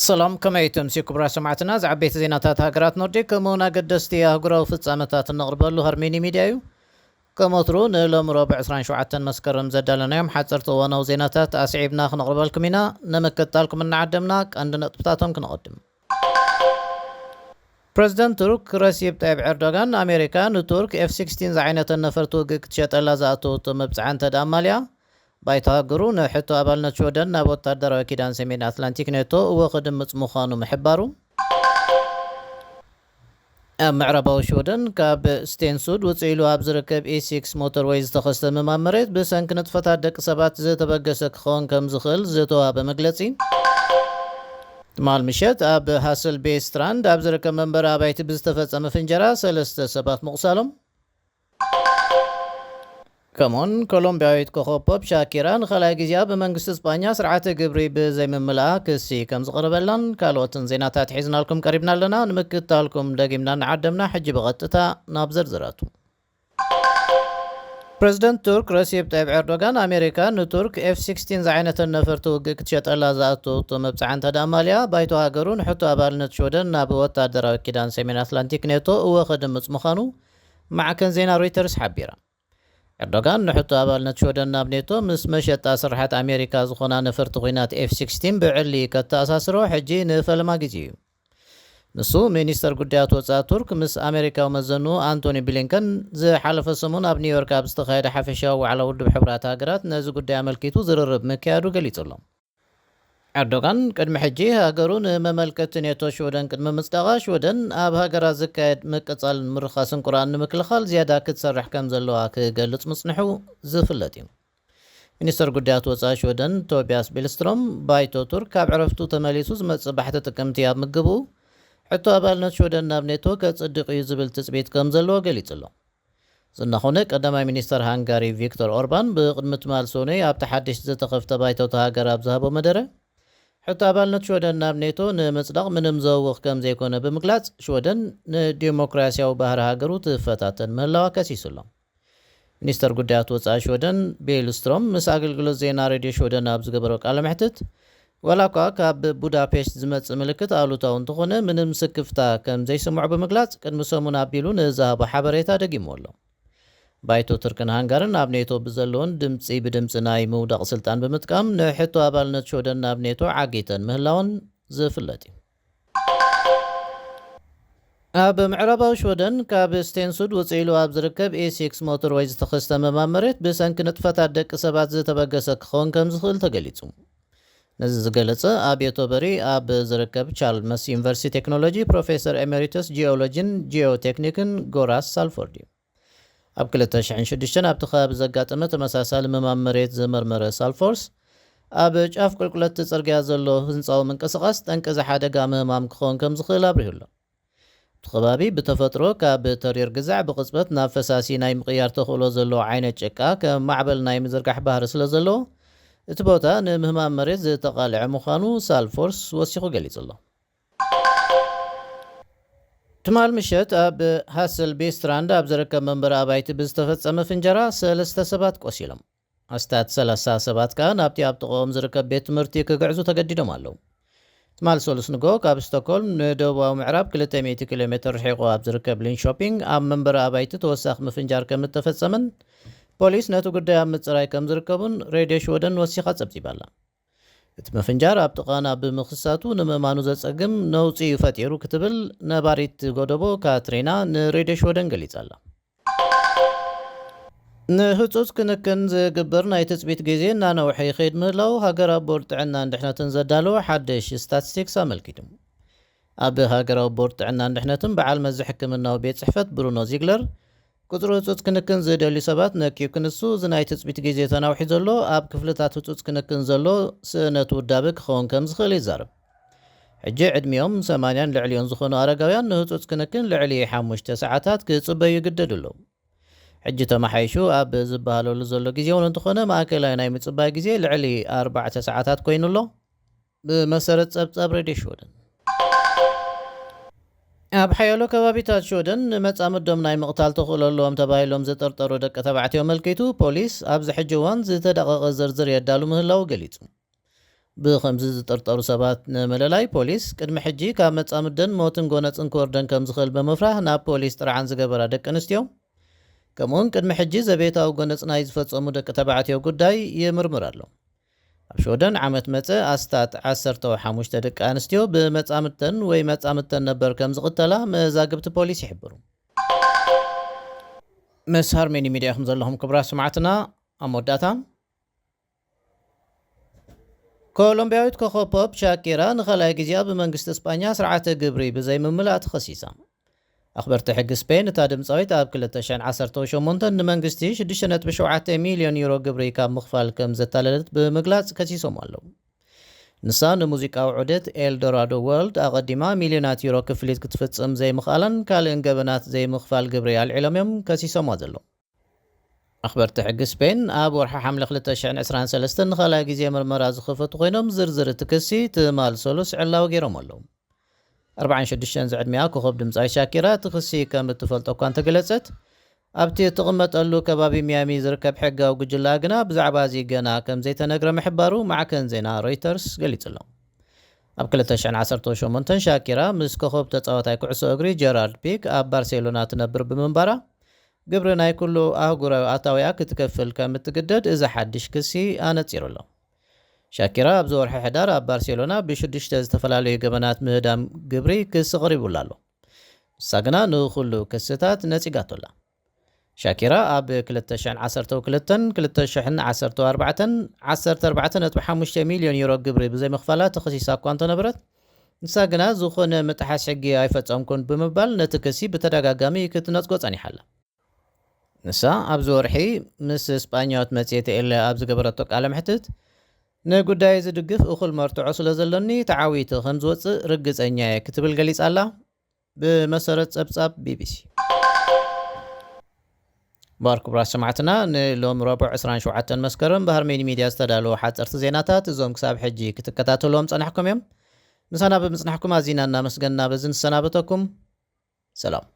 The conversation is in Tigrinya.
ሰላም፣ ከመይ ትምሲ ክቡራት ሰማዕትና? ዝዓበይቲ ዜናታት ሃገራት ኖርዲክ ከምኡውን ኣገደስቲ ኣህጉራዊ ፍጻመታት እነቕርበሉ ሃርሜኒ ሚድያ እዩ። ከም ወትሩ ንሎሚ ረቡዕ ዕስራን ሸውዓተን መስከረም ዘዳለናዮም ሓጸርቲ እዋናዊ ዜናታት ኣስዒብና ክነቕርበልኩም ኢና። ንምክትታልኩም እናዓደምና ቀንዲ ነጥብታቶም ክነቐድም። ፕረዚደንት ቱርክ ረሲብ ጣይብ ኤርዶጋን፣ ኣሜሪካ ንቱርክ ኤፍ ሲክስቲን ዝዓይነተን ነፈርቲ ውግእ ክትሸጠላ ዝኣተወቶ መብጽዓ እንተ ደኣ ኣማልያ፣ ባይቶ ሃገሩ ንሕቶ ኣባልነት ሽወደን ናብ ወታደራዊ ኪዳን ሰሜን ኣትላንቲክ ኔቶ እወ ክድምጽ ምዃኑ ምሕባሩ፣ ኣብ ምዕራባዊ ሽወደን ካብ ስቴንሱድ ውጽእ ኢሉ ኣብ ዝርከብ ኢ ሲክስ ሞተርወይ ዝተኸስተ ምማም መሬት ብሰንኪ ንጥፈታት ደቂ ሰባት ዝተበገሰ ክኸውን ከም ዝኽእል ዝተዋህበ መግለጺ፣ ትማል ምሸት ኣብ ሃስልቤ ስትራንድ ኣብ ዝርከብ መንበሪ ኣባይቲ ብዝተፈጸመ ፍንጀራ ሰለስተ ሰባት ምቑሳሎም፣ ከምኡን ኮሎምቢያዊት ኮኸብ ፖፕ ሻኪራ ንኻልኣይ ግዜኣ ብመንግስቲ እስጳኛ ስርዓተ ግብሪ ብዘይምምላኣ ክሲ ከም ዝቐረበላን ካልኦትን ዜናታት ሒዝናልኩም ቀሪብና ኣለና። ንምክትታልኩም ደጊምና እናዓደምና፣ ሕጂ ብቐጥታ ናብ ዝርዝራቱ። ፕረዚደንት ቱርክ ረሲብ ጣይብ ኤርዶጋን፣ ኣሜሪካ ንቱርክ ኤፍ ሲክስቲን ዝዓይነተን ነፈርቲ ውግእ ክትሸጠላ ዝኣተወቶ መብጽዓ እንተ ደኣ ኣማልያ፣ ባይቶ ሃገሩ ንሕቶ ኣባልነት ሽወደን ናብ ወታደራዊ ኪዳን ሰሜን ኣትላንቲክ ኔቶ እወ ከድምጽ ምዃኑ ማዕከን ዜና ሮይተርስ ሓቢራ። ኤርዶጋን ንሕቶ ኣባልነት ሽወደን ናብ ኔቶ ምስ መሸጣ ስርሓት ኣሜሪካ ዝኾና ነፈርቲ ኲናት ኤፍ ሲክስቲን ብዕሊ ከተኣሳስሮ ሕጂ ንፈለማ ግዜ እዩ። ንሱ፣ ሚኒስተር ጉዳያት ወጻኢ ቱርክ፣ ምስ ኣሜሪካዊ መዘንኡ ኣንቶኒ ብሊንከን ዝሓለፈ ሰሙን ኣብ ኒውዮርክ ኣብ ዝተኻየደ ሓፈሻዊ ዋዕላ ውድብ ሕቡራት ሃገራት ነዚ ጉዳይ ኣመልኪቱ ዝርርብ ምክያዱ ገሊጹ ኣሎ። ኤርዶጋን ቅድሚ ሕጂ ሃገሩ ንመመልከቲ ኔቶ ሽወደን ቅድሚ ምጽዳቓ፣ ሽወደን ኣብ ሃገራ ዝካየድ ምቅጻልን ምርኻስን ቁርኣን ንምክልኻል ዝያዳ ክትሰርሕ ከም ዘለዋ ክገልጽ ምጽንሑ ዝፍለጥ እዩ። ሚኒስተር ጉዳያት ወጻኢ ሽወደን ቶቢያስ ቢልስትሮም፣ ባይቶ ቱርክ ካብ ዕረፍቱ ተመሊሱ ዝመጽእ ባሕቲ ጥቅምቲ ኣብ ምግብኡ፣ ሕቶ ኣባልነት ሽወደን ናብ ኔቶ ከጽድቕ እዩ ዝብል ትጽቢት ከም ዘለዎ ገሊጹ ኣሎ። ዝናኾነ ቀዳማይ ሚኒስተር ሃንጋሪ ቪክቶር ኦርባን ብቕድሚ ትማል ሰኑይ ኣብቲ ሓድሽ ዝተኸፍተ ባይቶ እታ ሃገር ኣብ ዝሃቦ መደረ፣ ሕቶ ኣባልነት ሽወደን ናብ ኔቶ ንምጽዳቕ ምንም ዘህውኽ ከም ዘይኮነ ብምግላጽ፣ ሽወደን ንዲሞክራሲያዊ ባህሪ ሃገሩ ትፈታተን ምህላዋ ከሲሱ ኣሎ። ሚኒስተር ጉዳያት ወጻኢ ሽወደን ቢልስትሮም ምስ ኣገልግሎት ዜና ሬድዮ ሽወደን ኣብ ዝገበሮ ቃለ መሕትት፣ ዋላ እኳ ካብ ቡዳፔሽት ዝመጽእ ምልክት ኣሉታዊ እንተኾነ፣ ምንም ስክፍታ ከም ዘይስምዖ ብምግላጽ፣ ቅድሚ ሰሙን ኣቢሉ ንዝሃቦ ሓበሬታ ደጊምዎ ኣሎ። ባይቶ ቱርክን ሃንጋርን ኣብ ኔቶ ብዘለውን ድምጺ ብድምጺ ናይ ምውዳቕ ስልጣን ብምጥቃም፣ ንሕቶ ኣባልነት ሽወደን ናብ ኔቶ ዓጊተን ምህላወን ዝፍለጥ እዩ። ኣብ ምዕራባዊ ሽወደን ካብ ስቴንሱድ ውጽእ ኢሉ ኣብ ዝርከብ ኢ ሲክስ ሞተርወይ ዝተኸስተ ምማም መሬት ብሰንኪ ንጥፈታት ደቂ ሰባት ዝተበገሰ ክኸውን ከም ዝኽእል ተገሊጹ። ነዚ ዝገለጸ ኣብ ዮቶበሪ ኣብ ዝርከብ ቻልመስ ዩኒቨርሲቲ ቴክኖሎጂ ፕሮፌሰር ኤሜሪተስ ጂኦሎጂን ጂኦቴክኒክን ጎራስ ሳልፎርድ እዩ። ኣብ ክልተ ሽሕን ሽዱሽተን ኣብቲ ከባቢ ዘጋጠመ ተመሳሳሊ ምማም መሬት ዝመርመረ ሳልፎርስ፣ ኣብ ጫፍ ቁልቁለት እቲ ጽርግያ ዘሎ ህንጻዊ ምንቅስቓስ ጠንቂ እዚ ሓደጋ ምህማም ክኸውን ከም ዝኽእል ኣብሪሁ ኣሎ። እቲ ከባቢ ብተፈጥሮ ካብ ተሪር ግዛዕ ብቕጽበት ናብ ፈሳሲ ናይ ምቕያር ተኽእሎ ዘለዎ ዓይነት ጭቃ ከም ማዕበል ናይ ምዝርጋሕ ባህሪ ስለ ዘለዎ፣ እቲ ቦታ ንምህማም መሬት ዝተቓልዐ ምዃኑ ሳልፎርስ ወሲኹ ገሊጹ ኣሎ። ትማል ምሸት ኣብ ሃሰልቢ ስትራንድ ኣብ ዝርከብ መንበሪ ኣባይቲ ብዝተፈጸመ ፍንጀራ ሰለስተ ሰባት ቆሲሎም። ኣስታት ሰላሳ ሰባት ከኣ ናብቲ ኣብ ጥቕኦም ዝርከብ ቤት ትምህርቲ ክግዕዙ ተገዲዶም ኣለዉ። ትማል ሰሉስ ንግሆ ካብ ስቶክሆልም ንደቡባዊ ምዕራብ ክልተ ሚእቲ ኪሎ ሜትር ርሒቑ ኣብ ዝርከብ ሊንሾፒንግ ኣብ መንበሪ ኣባይቲ ተወሳኺ ምፍንጃር ከም እተፈጸመን ፖሊስ ነቲ ጉዳይ ኣብ ምጽራይ ከም ዝርከቡን ሬድዮ ሽወደን ወሲኻ ጸብጺባ ኣላ። እቲ ምፍንጃር ኣብ ጥቓና ብምኽሳቱ ንምእማኑ ዘጸግም ነውጺ እዩ ፈጢሩ ክትብል ነባሪት ጎደቦ ካትሪና ንሬድዮ ሽወደን ገሊጻ ኣላ። ንህጹጽ ክንክን ዝግበር ናይ ትጽቢት ግዜ እናነውሐ ይኸይድ ምህላው ሃገራዊ ቦርድ ጥዕናን ድሕነትን ዘዳለወ ሓድሽ ስታትስቲክስ ኣመልኪቱ። ኣብ ሃገራዊ ቦርድ ጥዕናን ድሕነትን በዓል መዚ ሕክምናዊ ቤት ጽሕፈት ብሩኖ ዚግለር፣ ቁጽሪ ህጹጽ ክንክን ዝደልዩ ሰባት ነክዩ ክንሱ፣ እዚ ናይ ትጽቢት ግዜ ተናውሒ ዘሎ ኣብ ክፍልታት ህጹጽ ክንክን ዘሎ ስእነት ውዳበ ክኸውን ከም ዝኽእል ይዛረብ። ሕጂ ዕድሚኦም ሰማንያን ልዕሊኡን ዝኾኑ ኣረጋውያን ንህጹጽ ክንክን ልዕሊ ሓሙሽተ ሰዓታት ክጽበዩ ይግደዱ ኣለዉ። ሕጂ ተመሓይሹ ኣብ ዝበሃለሉ ዘሎ ግዜ እውን እንተኾነ፣ ማእከላይ ናይ ምጽባይ ግዜ ልዕሊ ኣርባዕተ ሰዓታት ኮይኑ ኣሎ። ብመሰረት ጸብጻብ ሬድዮ ሽወደን፣ ኣብ ሓያሎ ከባቢታት ሽወደን ንመጻምዶም ናይ ምቕታል ተኽእሎ ኣለዎም ተባሂሎም ዝጥርጠሩ ደቂ ተባዕትዮ ኣመልኪቱ፣ ፖሊስ ኣብዚ ሕጂ እዋን ዝተዳቐቐ ዝርዝር የዳሉ ምህላዉ ገሊጹ። ብኸምዚ ዝጥርጠሩ ሰባት ንምልላይ፣ ፖሊስ ቅድሚ ሕጂ ካብ መጻምደን ሞትን ጎነጽን ክወርደን ከም ዝኽእል ብምፍራህ ናብ ፖሊስ ጥርዓን ዝገበራ ደቂ ኣንስትዮ፣ ከምኡውን ቅድሚ ሕጂ ዘቤታዊ ጎነጽ ናይ ዝፈጸሙ ደቂ ተባዕትዮ ጉዳይ ይምርምር ኣሎ። ኣብ ሽወደን ዓመት መጸ ኣስታት ዓሰርተ ሓሙሽተ ደቂ ኣንስትዮ ብመጻምድተን ወይ መጻምድተን ነበር ከም ዝቕተላ መዛግብቲ ፖሊስ ይሕብሩ። ምስ ሃርሜኒ ሚድያ ኢኹም ዘለኹም ክቡራት ሰማዕትና። ኣብ መወዳእታ፣ ኮሎምቢያዊት ኮኸብ ፖፕ ሻኪራ ንኻልኣይ ግዜኣ ብመንግስቲ እስጳኛ ስርዓተ ግብሪ ብዘይምምላእ ተኸሲሳ። ኣኽበርቲ ሕጊ ስፔን፣ እታ ድምፃዊት ኣብ ክልተ ሽሕን ዓሰርተ ሸሞንተን ንመንግስቲ ሽዱሽተ ነጥቢ ሸውዓተ ሚልዮን ዩሮ ግብሪ ካብ ምኽፋል ከም ዘታለለት ብምግላጽ ከሲሶም ኣለዉ። ንሳ ንሙዚቃዊ ዑደት ኤልዶራዶ ወርልድ ኣቐዲማ ሚልዮናት ዩሮ ክፍሊት ክትፍጽም ዘይምኽኣላን ካልእን ገበናት ዘይምኽፋል ግብሪ ኣልዒሎም እዮም ከሲሶማ ዘለዉ። ኣኽበርቲ ሕጊ ስፔን ኣብ ወርሒ ሓምለ ክልተ ሽሕን ዕስራን ሰለስተን ንኻልኣይ ግዜ ምርመራ ዝኸፈቱ ኮይኖም፣ ዝርዝር እቲ ክሲ ትማል ሰሉስ ዕላዊ ገይሮም ኣለዉ። ኣርባዓን ሽዱሽተን ዝዕድሚኣ ኮኸብ ድምፃዊት ሻኪራ እቲ ክሲ ከም እትፈልጦ እኳ እንተገለጸት፣ ኣብቲ እትቕመጠሉ ከባቢ ሚያሚ ዝርከብ ሕጋዊ ጉጅላ ግና ብዛዕባ እዚ ገና ከም ዘይተነግረ ምሕባሩ ማዕከን ዜና ሮይተርስ ገሊጹ ኣሎ። ኣብ ክልተ ሽሕን ዓሰርተ ሸሞንተን ሻኪራ ምስ ኮኸብ ተጻዋታይ ኩዕሶ እግሪ ጀራርድ ፒክ ኣብ ባርሴሎና ትነብር ብምንባራ፣ ግብሪ ናይ ኩሉ ኣህጉራዊ ኣታዊኣ ክትከፍል ከም እትግደድ እዚ ሓድሽ ክሲ ኣነጺሩ ኣሎ። ሻኪራ ኣብዚ ወርሒ ሕዳር ኣብ ባርሴሎና ብሽዱሽተ ዝተፈላለዩ ገበናት ምህዳም ግብሪ ክሲ ቀሪቡላ ኣሎ። ንሳ ግና ንኹሉ ክስታት ነጺጋቶ ኣላ። ሻኪራ ኣብ ክልተ ሽሕን ዓሰርተ ክልተን ክልተ ሽሕን ዓሰርተ ኣርባዕተን ዓሰርተ ኣርባዕተ ነጥቢ ሓሙሽተ ሚልዮን ዩሮ ግብሪ ብዘይምኽፋላ ተኸሲሳ እኳ እንተነበረት፣ ንሳ ግና ዝኾነ ምጥሓስ ሕጊ ኣይፈጸምኩን ብምባል ነቲ ክሲ ብተደጋጋሚ ክትነጽጎ ጸኒሓ ኣላ። ንሳ ኣብዚ ወርሒ ምስ ስጳኛዊት መጽሔት ኤለ ኣብ ዝገበረቶ ቃለ መሕትት፣ ንጉዳይ ዝድግፍ እኹል መርትዖ ስለ ዘሎኒ ተዓዊተ ከም ዝወጽእ ርግጸኛ እየ ክትብል ገሊጻ ኣላ። ብመሰረት ጸብጻብ ቢቢሲ። እምበኣር ክቡራት ሰማዕትና፣ ንሎሚ ረቡዕ ዕስራን ሸውዓተን መስከረም ብሃርሜኒ ሚድያ ዝተዳለዉ ሓጸርቲ ዜናታት እዞም ክሳብ ሕጂ ክትከታተልዎም ጸናሕኩም እዮም። ምሳና ብምጽናሕኩም ኣዚና እናመስገንና በዚ ንሰናበተኩም። ሰላም።